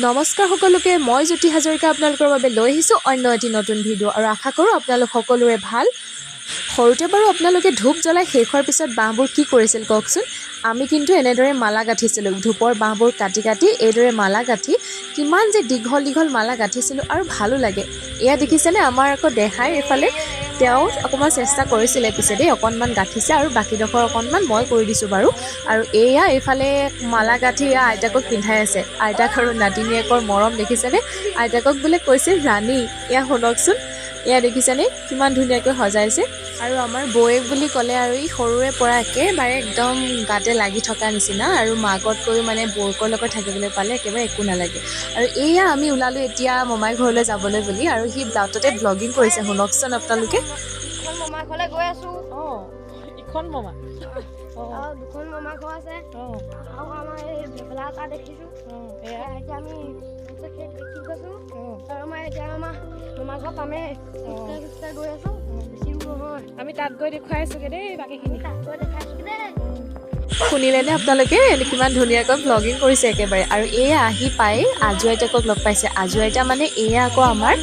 নমস্কাৰ সকলোকে, মই জ্যোতি হাজৰিকা আপোনালোকৰ বাবে লৈ আহিছোঁ অন্য এটি নতুন ভিডিঅ' আৰু আশা কৰোঁ আপোনালোক সকলোৰে ভাল। সৰুতে বাৰু আপোনালোকে ধূপ জ্বলাই শেষ হোৱাৰ পিছত বাঁহবোৰ কি কৰিছিল কওকচোন? আমি কিন্তু এনেদৰে মালা গাঁঠিছিলোঁ। ধূপৰ বাঁহবোৰ কাটি কাটি এইদৰে মালা গাঁঠি কিমান যে দীঘল দীঘল মালা গাঁঠিছিলোঁ আৰু ভালো লাগে। এয়া দেখিছেনে, আমাৰ আকৌ দেহাই এইফালে তেওঁ অকণমান চেষ্টা কৰিছিলে পিছে দেই, অকণমান গাঁঠিছে আৰু বাকীডোখৰ অকণমান মই কৰি দিছোঁ বাৰু। আৰু এয়া এইফালে মালা গাঁঠি এয়া আইতাকক পিন্ধাই আছে। আইতাক আৰু নাতিনীয়েকৰ মৰম দেখিছেনে? আইতাকক বোলে কৈছে ৰাণী। এয়া শুনকচোন, এয়া দেখিছেনে কিমান ধুনীয়াকৈ সজাইছে। আৰু আমাৰ বৌয়েক বুলি ক'লে আৰু ই সৰুৰে পৰা একেবাৰে একদম গাতে লাগি থকা নিচিনা আৰু মাকতকৈও মানে বৌয়েকৰ লগত থাকিবলৈ পালে একেবাৰে একো নালাগে। আৰু এয়া আমি ওলালোঁ এতিয়া মমাই ঘৰলৈ যাবলৈ বুলি আৰু সি বাটতে ব্লগিং কৰিছে, শুনকচোন আপোনালোকে। এখন মামা ঘৰলৈ গৈ আছো। অঁ, ইখন মামা। আৰু দুখন মামা ঘৰ আছে। আৰু আমাৰ এই ভেবেলা এটা দেখিছো। এয়া। এতিয়া আমি দেখি গৈছো আৰু আমাৰ এতিয়া আমাৰ মামা ঘৰ পামেই। খোজকাঢ়ি খোজকাঢ়ি গৈ আছো, বেছি দূৰ নহয়। আমি তাত গৈ দেখুৱাই আছোগে দেই বাকীখিনি। তাত গৈ দেখাইছো দেই। শুনিলেনে আপোনালোকে কিমান ধুনীয়াকৈ ব্লগিং কৰিছে একেবাৰে? আৰু এয়া আহি পাই আজু আইতাকক লগ পাইছে। আজু আইতা মানে এয়া আকৌ আমাৰ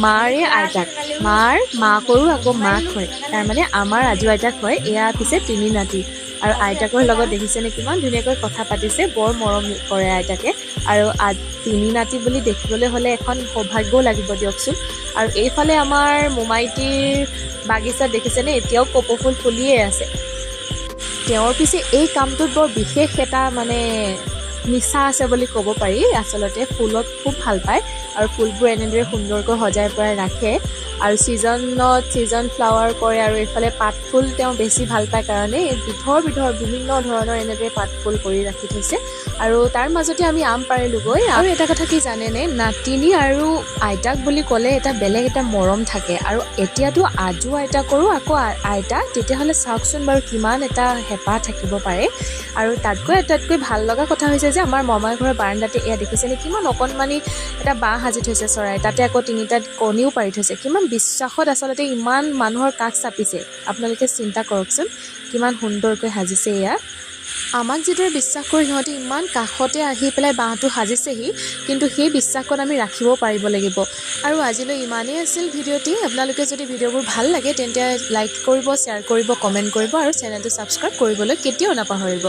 মাৰে আইতাক, মাৰ মাকৰো আকৌ মাক হয়, তাৰমানে আমাৰ আজু আইতাক হয়। এয়া পিছে তিনি নাতি আৰু আইতাকৰ লগত দেখিছেনে কিমান ধুনীয়াকৈ কথা পাতিছে, বৰ মৰম কৰে আইতাকে। আৰু তিনি নাতি বুলি দেখিবলৈ হ'লে এখন সৌভাগ্যও লাগিব দিয়কচোন। আৰু এইফালে আমাৰ মোমাইটিৰ বাগিচাত দেখিছেনে এতিয়াও কপৌফুল ফুলিয়ে আছে। তেওঁৰ পিছে এই কামটোত বৰ বিশেষ এটা মানে নিচা আছে বুলি ক'ব পাৰি। আচলতে ফুলত খুব ভাল পায় আৰু ফুলবোৰ এনেদৰে সুন্দৰকৈ সজাই পৰাই ৰাখে আৰু ছিজনত ছিজন ফ্লাৱাৰ কৰে। আৰু এইফালে পাত ফুল তেওঁ বেছি ভাল পায় কাৰণে এই বিধৰ বিধৰ বিভিন্ন ধৰণৰ এনেদৰে পাত ফুল কৰি ৰাখি থৈছে। আৰু তাৰ মাজতে আমি আম পাৰিলোগৈ। আৰু এটা কথা কি জানেনে, নাতিনী আৰু আইতাক বুলি ক'লে এটা বেলেগ এটা মৰম থাকে। আৰু এতিয়াতো আজু আইতাকৰো আকৌ আইতা, তেতিয়াহ'লে চাওকচোন বাৰু কিমান এটা হেঁপাহ থাকিব পাৰে। আৰু তাতকৈ আটাইতকৈ ভাল লগা কথা হৈছে যে আমাৰ মামাৰ ঘৰৰ বাৰাণ্ডাতে এয়া দেখিছেনে কিমান অকণমানি এটা বাঁহ সাজি থৈছে চৰাই, তাতে আকৌ তিনিটা কণীও পাৰি থৈছে। কিমান বিশ্বাসত আচলতে ইমান মানুহৰ কাষ চাপিছে, আপোনালোকে চিন্তা কৰকচোন কিমান সুন্দৰকৈ সাজিছে এয়া। আমাক যিদৰে বিশ্বাস কৰি সিহঁতে ইমান কাষতে আহি পেলাই বাঁহটো সাজিছেহি, কিন্তু সেই বিশ্বাসকণ আমি ৰাখিব পাৰিব লাগিব। আৰু আজিলৈ ইমানেই আছিল ভিডিঅ'টি। আপোনালোকে যদি ভিডিঅ'বোৰ ভাল লাগে তেন্তে লাইক কৰিব, শ্বেয়াৰ কৰিব, কমেণ্ট কৰিব আৰু চেনেলটো ছাবস্ক্ৰাইব কৰিবলৈ কেতিয়াও নাপাহৰিব।